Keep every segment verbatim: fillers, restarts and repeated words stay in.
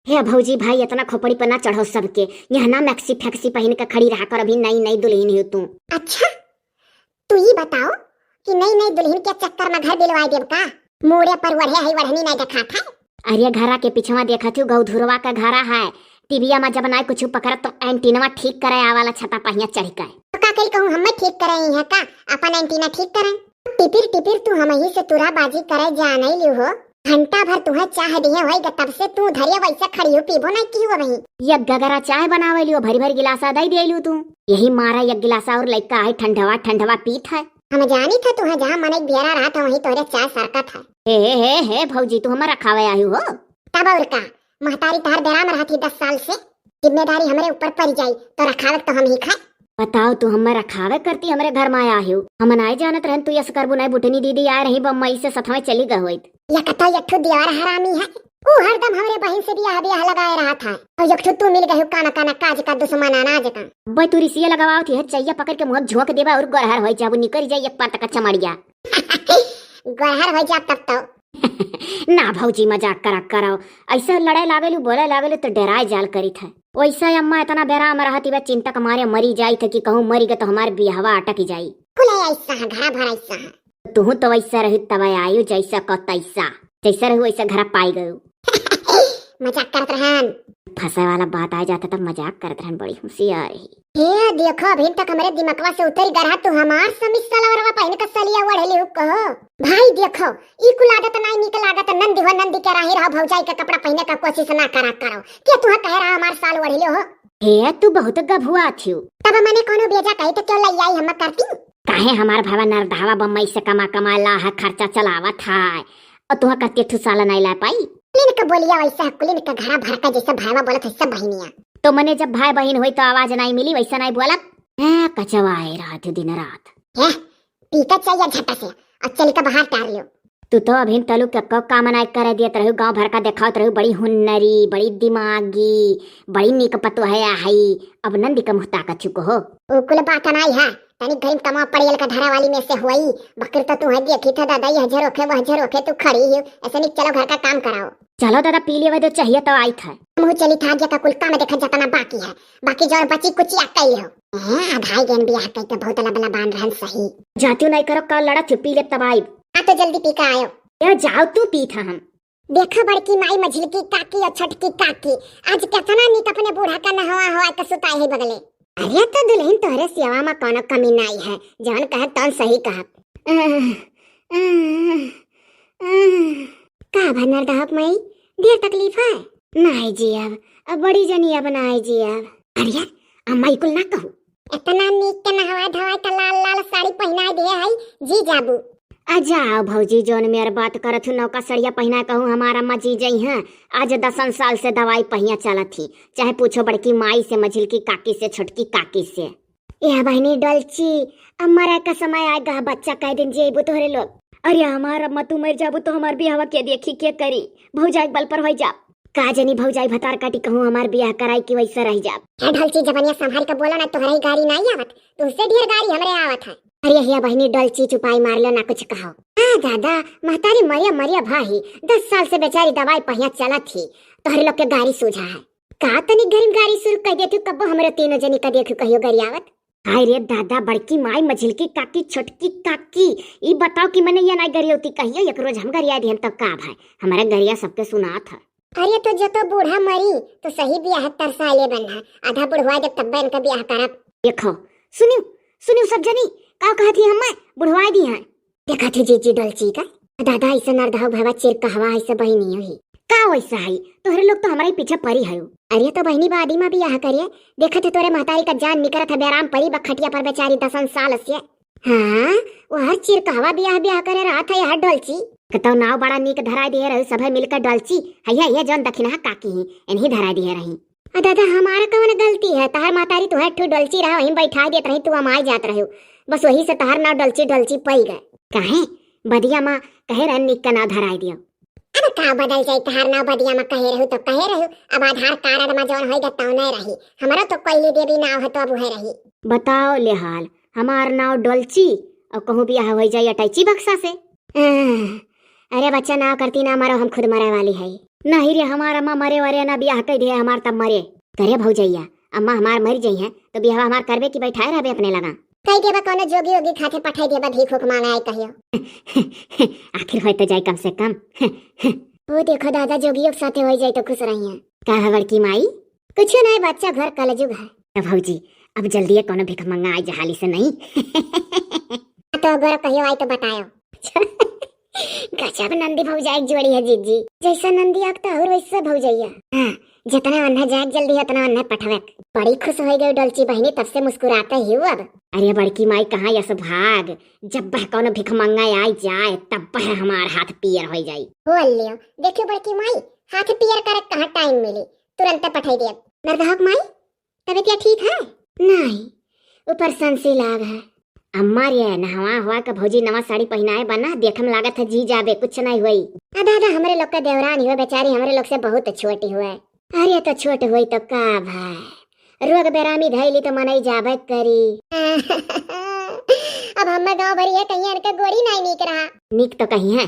हे भौजी भाई, इतना खोपड़ी पर ना चढ़ो सबके। यहाँ ना मैक्सी फैक्सी पहिन के खड़ी रहा कर, अभी नई नई दुल्हन हो तू। अच्छा, तू ई बताओ कि नई नई दुल्हन के चक्कर में घर बिलवाए देब का? मूड़े पर ओढ़े है, ओढ़नी नहीं देखात है। अरे घरा के पिछवा देखत हूँ, गौधुरवा का घरा है। टीविया में जब नाई कुछ पकड़त तो एंटीनवा ठीक करे आवाला छता पहिया चढ़ के। तो का करी कहूँ, हमें ठीक करे ही है का? अपन एंटीना ठीक करे। टिपिर टिपिर तू हमही से तुराबाजी करे जाने लियो हो। घंटा भर तुहे चाह दिए होई ग, तब से तू धरिया वैसे खड़ी हो, पीबो नहीं की हो वही। ये गगरा चाय बनावे लियो, भरी भरी गिलासा दे दे लियो तू। यही मारा एक गिलासा और लइका है, ठंडवा ठंडवा पीत है। हम जानी था तुहे जहाँ मनई बेरा रहा था वहीं तोरे चाय सरकत है। हे, हे, हे, हे, भौजी, तू हमार रखावे आयु हो? तब और का, महतारी तहर बेरा में रहती दस साल से, जिम्मेदारी हमरे ऊपर पड़ जाई, तो रखावे तो हम ही खाए। बताओ, तू हमें रखावे करती हमरे घर में आया हो? हम नाई जानत रहन तू यस करबू नाई, बुटनी दीदी आ रही बम्बई से, सथवे चली गए होइत। या कतो एक ठो देवर हरामी है, ऊ हरदम हमरे बहिन से बियाह बियाह लगाए रहत है। और एक ठो तू मिल गए हो काना काना काज का दुश्मन अनाज का। अब्बे तू रिसिया लगावा थी, है चैया पकड़ के मुँह झोंक देबा और गोरहर होई जाबू, निकल जाई एक पार तक चमड़िया। गोरहर होई जा तब तो। ना भौजी, मजाक करा करो, ऐसे लड़े लागेलू, बोले लागेलू तो डराए जाल करी था। वैसे अम्मा इतना बेराम रहती बा, चिंता के मारे मरी जाई थे कि कहूँ मरी गए तो हमार बियाहवा अटक जाई। कुल ऐसा है, घरा भर ऐसा है। तुहू तो वैसा रही तब आयु, जैसा को तैसा, जैसा रहू वैसा घरा पाई गयू। मजाक करत रहन। फंसे वाला बात आ जाता तब मजाक करत रहन, बड़ी होशियार रही। हे देखो, अभी तक हमरे दिमकवा से उतरी गरहा, तू हमार समीज सलवरवा पहिन के सलिया ओढ़ले हो कहो। भाई देखो, ई कुल आदत नाई निक लागत, नंदी हो नंदी के राही रहो, भौजाई के कपड़ा पहिने का कोशिश ना करा करो। के तुहा कहे रहा हमार साल ओढ़ले हो? हे तू बहुत गभुआ थियू। तब मने कोनो बेजा कही तो क्यों लई आई हम करती? काहे हमार भावा नरदहवा बम्बई से कमा कमा ला है, खर्चा चलावत है, और तुहा करती ठुसाला नाई ला पाई? कुलिन का बोलिया वैसा है, कुलिन का घरा भर का जैसे भाईवा बोलत है सब बहिनिया। तो मने जब भाई बहिन होई तो आवाज नाई मिली, वैसा नाई बोलब। हैं, कचवाए रहत दिन रात। हैं, पी के चाहिए झटा से, और चल के बाहर टार लियो। तू तो अभी तलू के को काम नाई करे दियत रहू, गांव भर का देखावत रहू, बड़ी हुन्नरी, बड़ी दिमागी, बड़ी नीक पतोह है आई, अब नंदी का मुँह ताकत चुको हो। उ कुल बात नाई है, तनी गरीब कमा पड़ियल का धरा वाली में से होई, बकर तो तू है देखी था दादा, यह झरोखे वह झरोखे तू खड़ी ही, ऐसे नहीं चलो घर का काम कराओ। चलो दादा पी लेवे दो चाहिए तो आई था। मुँह चली था आगे का कुल काम देखा जतना बाकी है, बाकी जो बची कुची आ कई हो। हैं, अधाई गेन बियाह कई के बहुत लबला बान रहन सही। जातियो नाई करो का लड़ा थे पी ले तब आइब। हाँ तो जल्दी पी के आयो। ए जाओ तू पी था हम। देखा बड़की माई, मझिलकी काकी और छोटकी काकी, आज कितना नीक अपने बूढ़ा का नहवा हवा के सुताए है बगले। अरे तो दुल्हन तोहरे सेवा में कोनो कमी नाई है, जवन कहे तवन सही कहा। आह, आह, आह। का भा नरदहवा माई, ढेर तकलीफ है? नाई जी अब, अब बड़ी जनी अब नाई जी अब। अरे अम्मा ई कुल ना कहू। इतना नीक के नहवा धोवा के लाल लाल साड़ी पहिनाए दिए है जी जाबू। आ जाओ भौजी, जौन मेर बात करत हूँ, नौका सड़िया पहिना कहूँ, हमार अम्मा जी जई हैं। आज दसन साल से दवाई पहिया चलत ही, चाहे पूछो बड़की माई से, मझिलकी काकी से, छोटकी काकी से। ए बहिनी डोलची, अब मरे का समय आएगा, बच्चा कै दिन जियबू तोहरे लोग। अरे हमार अम्मा तू मर जाबू तो हमार बियाहवा के देखी, के करी? भौजाई के बल पर होई जा। का जनी भौजाई भतार काटी कहूँ हमार बियाह कराई कि वैसा रह जाब। हे डोलची, जबनिया संभाल के बोला ना, तोहरे ही गारी नाई आवत, तुझसे ढेर गारी हमरे आवत है। अरे हे बहिनी डोलची, चुपाई मार लो ना, कुछ कहो। हाँ दादा, महतारी मरिया मरिया भाई, दस साल से बेचारी दवाई पहिया चलत ही, तोहरे लोग के गारी सूझा है। का तनी गरीब गारी शुरू कर देती, कब्बो हमरे तीनों जनी का देखू कहियो गरियावत। हाय रे दादा, बड़की माई, मझिलकी काकी, छोटकी काकी, ई बताओ कि मने ये नाई गरियौती कहियो, एक रोज हम गरिया दिहन तब का भाई, हमारे गरिया सबके सुनात है। अरे तो जो तो बूढ़ा मरी तो सही बियाह तरसाले बन है, आधा बुढ़वा जब तब्बे इनका बियाह करब। देखो, सुनियो, सुनियो सब जनी, का कहत ही हमें बुढ़वा दी हैं। देखा थे जीजी डोलची का, दादा ऐसे नरदहवा भवा चिर कहवा ऐसे बहिनी ही। का वैसा है? तोहरे लोग तो हमारे पीछे परी है। अरे तो बहिनी बादी में बियाह करिए, देखा थे तोरे महतारी का जान निकरत है, बेराम परी बखटिया पर बेचारी दसन साल से। हाँ, वो हर चिर कहवा बियाह बियाह करे रहत है यार डोलची। कतौ नाव बड़ा नीक धराई दिए रहू, सभे मिलकर डोलची। है, है, ये जौन दखिनहा काकी ही, इन्हीं धराई दिए रही। आ दादा, हमारा कौन गलती है? तहर महतारी तुहे ठू डोलची रहा, वहीं बैठा देत रही, तू अमाई जात रहे। बस वही से तहर नाव डोलची डोलची पई गए। काहे? बदिया माँ कहे रहन निक का नाव धराई दियो। अब का बदल जाई, तहार नाव बदिया में कहे रहू तो कहे रहू, अब आधार कार्ड में जौन होई गा तौने रही। हमरा तो कोयली देवी नाव है तो अब उहे रही। बताओ ले हाल, हमार नाव डोलची और कहूँ बियाह होई जाई अटैची बक्सा से। आह, अरे बच्चा नाव करती ना मरो, हम खुद मरे वाली है। नहीं रे, हमार अम्मा मरे वरे ना, बियाह कइ दे हमार तब मरे। करे भौजैया, अम्मा हमार मर जइहैं तो बियाह हमार करबे कि बैठाए रहबे अपने लगा? कइ देबा कौनो जोगी ओगी खाथे पठाई देबा, भीख उख मांगे आई कहियो। आखिर होय तो जाए कम से कम। वो देखो दादा, जोगियो के साथे होई जाए तो खुश रहिहैं। का है बड़की माई? कुछ नहीं बच्चा, घर कलजुग है। तो भौजी, अब जल्दी ये कौनो भिखमंगा आई जहाली से नहीं। तो अगर कहियो आई तो बतायो। गजब नंदी भौजाई के जोड़ी है जीजी, जैसा नंदी आग तो और वैसा भौजैया। हाँ, जितना अन्ना जाए जल्दी उतना अन्ना पठवे। बड़ी खुश हो गई डोलची बहिनी, तब से मुस्कुराते ही अब। अरे बड़की माई कहाँ यस भाग, जब बह कौनो भिखमंगा आई जाए तब बह हमार हाथ पियर हो जाई। बोल लियो, देखियो बड़की माई, हाथ पियर करे कहाँ टाइम मिली, तुरंत पठाई दिया। नरदहक माई, तबियतिया ठीक है? नहीं, ऊपर संसी लाग है। अम्मा रे, नहवा हवा के भौजी नवा साड़ी पहिनाए बना, देखे में लागत है जी जाबे, कुछ नहीं हुई। आ दादा, हमरे लोग के देवरान हुए बेचारी, हमरे लोग से बहुत छोटी हुए। अरे तो छोट हुई तो का भाई, रोग बेरामी धैली तो मनई जाबे करी। अब हमें गाँव भरी है कहीं इनके गोड़ी नहीं नीक रहा। नीक तो कहीं है।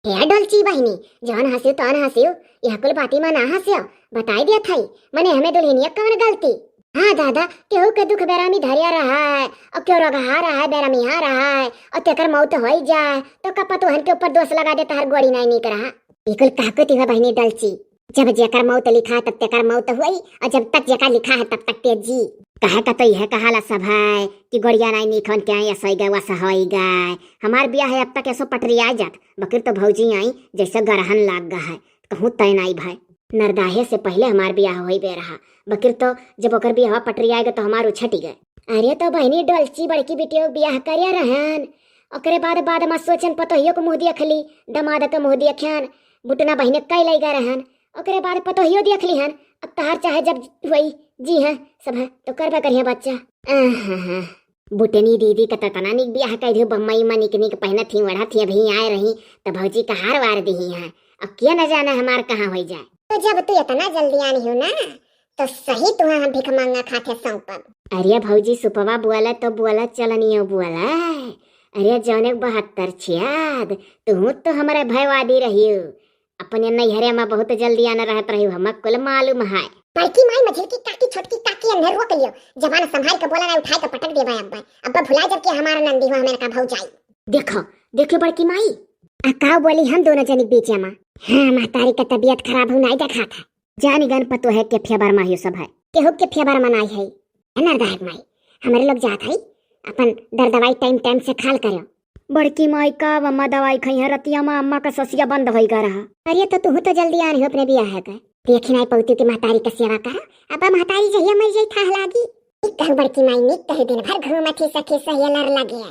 हे डोलची बहिनी, जौन हंसियो तौन हंसियो, यह कुल बाती में ना हंसियो। बताई दिया थाई, मने हमें दुल्हनिया कौन गलती? हाँ दादा, केहू के दुख बेरामी धरिया रहा है, और केहू रोगहा रहा है, बेरामिहा रहा है, और तेकर मौत होई जाए, तो का पतोहन के ऊपर दोष लगा दे, तहर गोड़ी नहीं नीक रहा। बिल्कुल कहको तिहा बहिनी डोलची, जब जेकर मौत लिखा है तब तेकर मौत हुई, और जब तक जेकर लिखा है तब तक ते जी। कहे का तो यह कहाला सब है कि गोड़िया नहीं नीक होन के आई, ऐसा होई गए, वैसा होई गए। हमार बियाह है अब तक ऐसो पटरिया जात, बकिर तो भौजी आई जैसे गरहन लाग गा है, कहूँ तय नाई भाई। नरदाहे से पहले हमार बियाह होई बे रहा, बकिर तो जब ओकर बियाह पटरी आएगा तो हमार उछटी गए। अरे तो बहिनी डोलची बड़की बिटियो के बियाह करे रहन, ओकरे बाद, बाद में सोचन पतोहियो के मुँह देखली, दमाद के मुँह देखन, बुटना बहिने कई लइगा रहन, ओकरे बाद पतोहियो देख लिहन। अब तहार चाहे जब होई जी हैं सब है तो करबे करिहे बच्चा। आहा, बुटनी दीदी का ततना निक बियाह कह दियो, बम्मई में निक निक पहनत ही, ओढ़त ही, अभी आए रही तो भौजी का हार वार दिही हैं। अब क्या न जाने हमार कहाँ होई जाए। तो जब तू इतना जल्दी आनी हो ना, तो सही तुहा हम भिख मांगा खाते सौंपब। अरे भौजी सुपवा बोले तो बोले, चलनियो बोले। अरे जौने बहत्तर छियाद, तू तो हमारे भयवादी रहियो। अपने नैहरे में बहुत जल्दी आना रहत रही, हमें कुल मालूम है। बड़की माई, मझिलकी काकी, छोटकी काकी, अन्हे रोक लियो। जबान संभाल के बोला ना, उठाए के पटक देबे अब्बा। अब्बा भुला जब के हमारा नंदी हो, हमें का भौजाई। देखो, देखो बड़की माई। आ का बोली हम दोनों जनी के बीच में? हाँ, महतारी का तबीयत खराब हो, नहीं देखा था। जानी गन पतो है के फेबर में ही सब है। केहू के फेबर में नहीं है। है ना दायक माई, हमारे लोग जात है, अपन दर दवाई टाइम टाइम से खाल करो। बड़की माई का अम्मा दवाई खाई है, रतिया में अम्मा का ससिया बंद होई गा रहा। अरे तो तू तो जल्दी आ रही हो अपने बियाह है का। देखी नाई पौती के महतारी का सेवा करा, अब महतारी जहिया मर जाई थाह लागी। निक कहू बड़की माई, निक कहू, दिन भर घूमत ही सखी सहेलर लगे।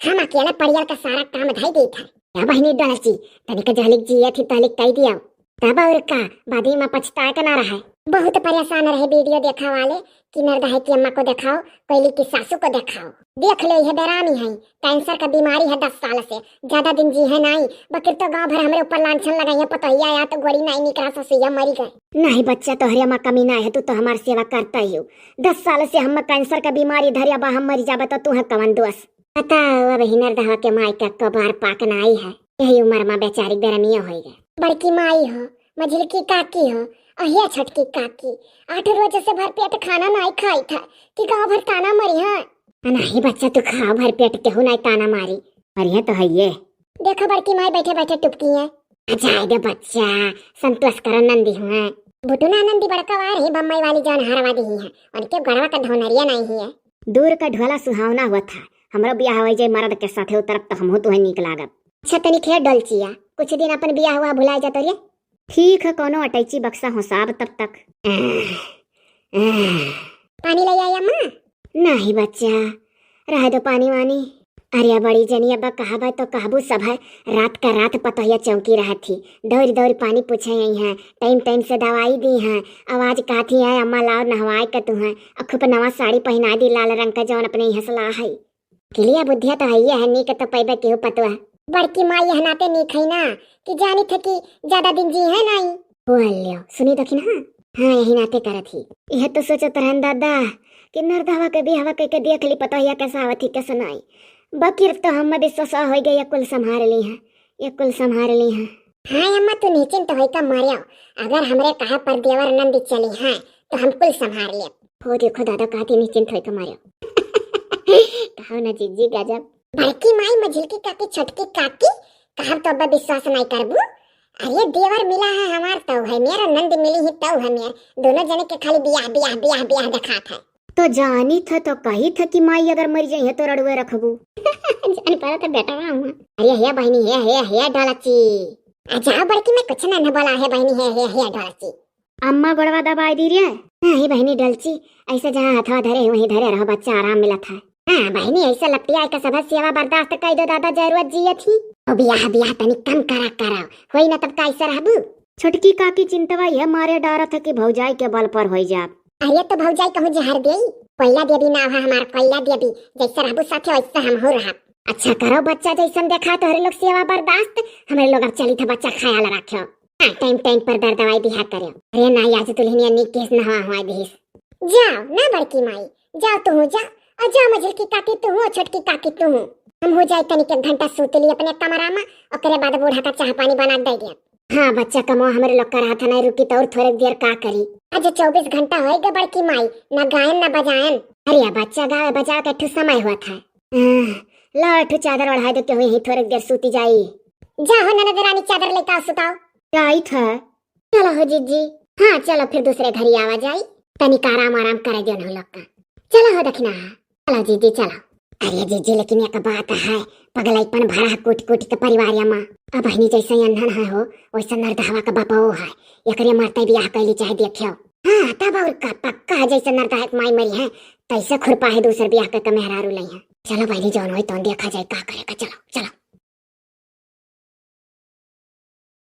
हम अकेले परियल का सारा काम धई देत है। या बहिनी डोलची, तनिक जहलिक जियत ही तहलिक कई दिया। तब और का, बादी में पछताए का ना रहे। बहुत परेशान रहे वीडियो देखा वाले कि नरदहे की अम्मा को देखाओ, कोयली की सासू को देखाओ। देख ले, यह बेरामी है, कैंसर का बीमारी है दस साल से, ज्यादा दिन जी है नहीं। बकिर तो गांव भर हमरे ऊपर लांछन लगाई है, पतोहिया या तो गोड़ी नहीं निकला, ससुइया मरी गए। नहीं बच्चा, तोहरे अम्मा कमी ना है, तू तो हमार सेवा करता ही हो। दस साल से हम कैंसर का बीमारी धरिया बा, हम मरी जाबे तो तू है कवन दोष? बताओ, अब ही नरदहा के माई का कबार पाक ना आई है, यही उम्र में बेचारी बेरमिया होई गए। बड़की माई हो, मझिलकी काकी हो, अहिया छोटकी काकी, आठ रोज से भर पेट खाना नाई खाई था कि गाँव भर ताना मरी है। नहीं बच्चा, तू खाओ भर पेट, केहू नाई ताना मारी। मरिया तो है ये। देखो बड़की माई बैठे बैठे टुपकी है। आ जाए दे बच्चा, संतोष करो नंदी हुआ। बुटुना नंदी बड़का वार ही बम्मई वाली जान हारवा दी है, उनके गड़वा का धौनरिया नहीं है। दूर का ढोला सुहावना हुआ था, हमरो बियाह हो जाए मर्द के साथे उतरब तो हमहू तुहे नीक लागब। अच्छा तनी खेर डोलचिया, कुछ दिन अपन बियाह हुआ भुलाए जातो रे। ठीक है, कोनो अटैची बक्सा हो साब तब तक। आह, आह। पानी ले आई अम्मा? नहीं बच्चा, रह दो पानी वानी। अरे बड़ी जनी, अब कहबे तो कहबू सब है। रात का रात पतोहिया चौकी रहत थी, दौड़ दौड़ पानी पूछे आई हैं, टाइम टाइम से दवाई दी हैं। आवाज कहती है, अम्मा लाओ नहवाए के तू हैं, अखुप नवा साड़ी पहना दी लाल रंग का जौन अपने यहाँ से ला है। किलिया बुद्धिया तो है, है नीक तो पैबे केहू पतोह। बड़की माई यह नाते नीक है ना कि जानी थे कि ज्यादा दिन जी है नहीं। बोल लियो, सुनी तो कि ना। हाँ, यही नाते करत ही। यह तो सोचत रहन दादा कि नरदहवा के बियाहवा कइके देख ली पतोहिया कैसा आवत ही कैसा नहीं। बकिर तो हम विश्वास हो गए, ये कुल संभाल ली है, ये कुल संभाल ली है। हाँ अम्मा, तू निश्चिंत होइके मरियो, अगर हमरे कहा पर देवर नंद चली हैं तो हम कुल संभार लेब। हो देखो दादा, कहती निश्चिंत होइके मरियो। कहो ना जीजी, गजब। बड़की माई, मझिलकी काकी, छोटकी काकी, कहब तो अब विश्वास नहीं करबू। अरे देवर मिला है हमार तौ है मेर, नंद मिली ही तौ है मेर, दोनों जने के खाली बियाह बियाह बियाह बियाह देखात है। तो जानी था तो कही था कि माई अगर मर जाई है तो रड़ुए रखबू। जान पड़ा था बेटा हुआ। अरे हे बहिनी, हे हे हे डलची। आ जाओ बड़की, मैं कुछ ना न बोला है बहिनी, हे हे हे डलची। अम्मा गोड़वा दबाई दी रे। हाँ हे बहिनी डलची, ऐसे जहाँ हथवा धरे वहीं धरे रहो, बच्चा आराम मिला था। हाँ बहिनी, ऐसे लपटिया के सब सेवा बर्दाश्त कर दो दादा, जरूरत जियत ही। ओ बियाह बियाह तनी कम करा करा, होई ना तब कैसे रहबू? छोटकी काकी चिंतवा यह मारे डारत है कि भौजाई के बल पर होई जाब। अरे तो भौजाई कहूँ जहर देई? कोयला देवी नाव है हमार, कोयला देवी, जैसे रहबू साथे वैसे हम हो रहब। अच्छा करो बच्चा, जैसन देखा तोहरे लोग सेवा बर्दाश्त, हमरे लोग अब चली था बच्चा ख्याल रखो। हाँ टाइम टाइम पर दर दवाई दिहा करो। अरे ना आज दुल्हनिया नीक केस नहवा हुआ दिहिस। जाओ ना बड़की माई, जाओ तू जा, और जाओ मझिलकी काकी तू, छोटकी काकी तू। हम हो जाए तनिक एक घंटा सूत ली अपने कमरा में, ओकरे बाद बूढ़ा का चाह पानी बना दे दिया। हाँ बच्चा कमो हमरे लोग का रहा था नहीं रुकी तो और थोड़े देर का करी। आज चौबीस घंटा होएगा बड़की माई, ना गायन ना बजायन। अरे बच्चा गावे बजावे का ठू समय हुआ था। आह, ला ठू चादर ओढ़ाई दो, केहू यहीं थोड़े देर सूती जाई। जा हो ननद रानी, चादर लेके आओ, सुताओ। जाई था। चलो हो जीजी। हाँ चलो फिर दूसरे घरी आवा जाई, तनिक आराम आराम करे दियो हम लोग का। चलो हो दखिना। चलो जीजी चलो। अरे जीजी लेकिन एक बात है, पगलैपन भरा है कूट कूट के परिवार में। अब बहिनी जैसे अंधन है हो, वैसे नरदहवा का बापो है। एकरे मरते बियाह कैली चाहे देखियो। हाँ तब और का, पक्का है जैसे नरदहा के माई मरी है, तैसे खुरपा है दूसर बियाह के मेहरारू लई है। चलो बहिनी जौन होई तौन देखा जाए का करे का। चलो चलो।